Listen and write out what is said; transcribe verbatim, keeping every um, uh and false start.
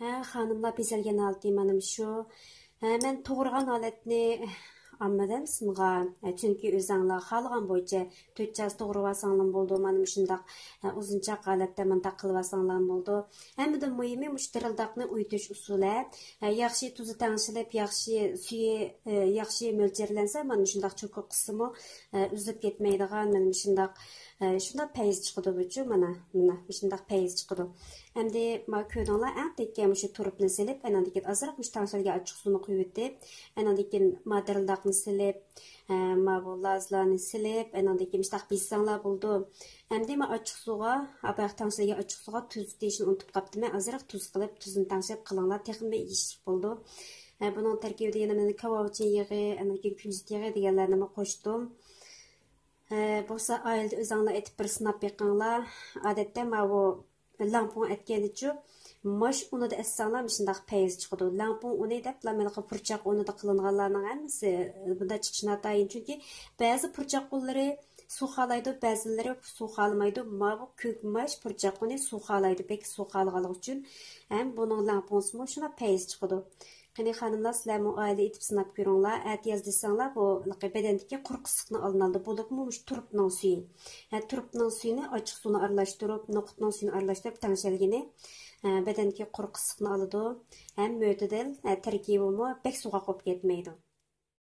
ھە، خانىملار بېزەلگەن ھالىتى مانا شۇ. ھە، مەن توغرىغان ھالەتنى ئاممىدىن سۇنغان. ھە، چۈنكى ئۆزەڭلار خالىغان بويىچە تۆت چاس توغرىۋالساڭلارمۇ بولىدۇ. مانا مۇشۇنداق، ھە، ئۇزۇنچاق ھالەتتە مۇنداق قىلىۋالساڭلارمۇ بولىدۇ. ھەممىدىن مۇھىمى مۇشۇ دىرىلداقنى ئۇيۇتۇش ئۇسۇلى. ھە، ياخشى تۇزى تەڭشىلىپ، ياخشى سۈيى، ھە، ياخشى مۆلچەرلەنسە، مانا مۇشۇنداق چوكا قىسسىمۇ، ھە، ئۈزۈلۈپ كەتمەيدىغان، مانا مۇشۇنداق، ھە، شۇنداق پەيز چىقىدۇ بۇچۇ، مانا، مانا مۇشۇنداق پەيز چىقىدۇ. ئەمدى ما كۆردۈڭلار، ئەڭ تەككە مۇشۇ تۇرۇپنى سېلىپ، ئەنىڭدىن كېيىن ئازراق مۇشۇ تەڭشەلگەن ئاچچىقسۇنى قۇيۇۋېتىپ، ئەنىڭدىن كېيىن ما دىرىلداقنى سېلىپ، ھە، ما بۇ لازلارنى سېلىپ، ئەنىڭدىن كېيىن مۇشۇنداق بېسساڭلار بولىدۇ. ئەمدى ما ئاچچىقسۇغا، باياق تەڭشەلگەن ئاچچىقسۇغا تۇز تېيىشنى ئۇنتۇپ قاپتىمەن. ئازراق تۇز قىلىپ، تۇزنى تەڭشەپ قىلىڭلار، تېخىمۇ يېيىشلىك بولىدۇ. ھە، بۇنىڭ تەركىبىدە يەنە مەن كاۋاۋىچىن يېغى، ئەنىڭدىن كېيىن كۈنجۈت يېغى دېگەنلەرنىمۇ قوشتۇم. ھە، بولسا ئائىلىدە ئۆزەڭلار ئېتىپ بىر سىناپ بېقىڭلار. ئادەتتە ماۋۇ لەڭپۇڭ ئەتكەندىچۇ ماش ئۇنىدا ئەتسەڭلار مۇشۇنداق پەيز چىقىدۇ. لەڭپۇڭ ئۇنى دەپ، ھېلىقى پۇرچاق ئۇنىدا قىلىنغانلارنىڭ ھەممىسى بۇنداق چىقىشى ناتايىن. چۈنكى بەزى پۇرچاق ئۇنلىرى سۇ خالايدۇ، بەزىلىرى سۇ خالىمايدۇ. ماۋۇ كۆك ماش پۇرچاق ئۇنى سۇ خالايدۇ، بەك سۇ خالىغانلىقى ئۈچۈن. ھەم بۇنىڭ لەڭپۇڭسىمۇ شۇنداق پەيز چىقىدۇ. قېنى خانىملار، سىلەرمۇ ئائىلە ئېتىپ سىناپ كۆرۈڭلار. ئەتىياز دېسەڭلار، بۇ بەدەندىكى قۇرۇق ئىسسىقنى ئالىدۇ. بولۇپمۇ مۇشۇ تۇرۇپنىڭ سۈيى. ھە، تۇرۇپنىڭ سۈيىنى ئاچچىق سۇنى ئارىلاشتۇرۇپ، نوقۇتنىڭ سۈيىنى ئارىلاشتۇرۇپ تەڭشەلگىنى، ھە، بەدەندىكى قۇرۇق ئىسسىقنى ئالىدۇ. ھەم مۆتىدىل، ھە، تەركىبىمۇ بەك سوغۇق بولۇپ كەتمەيدۇ.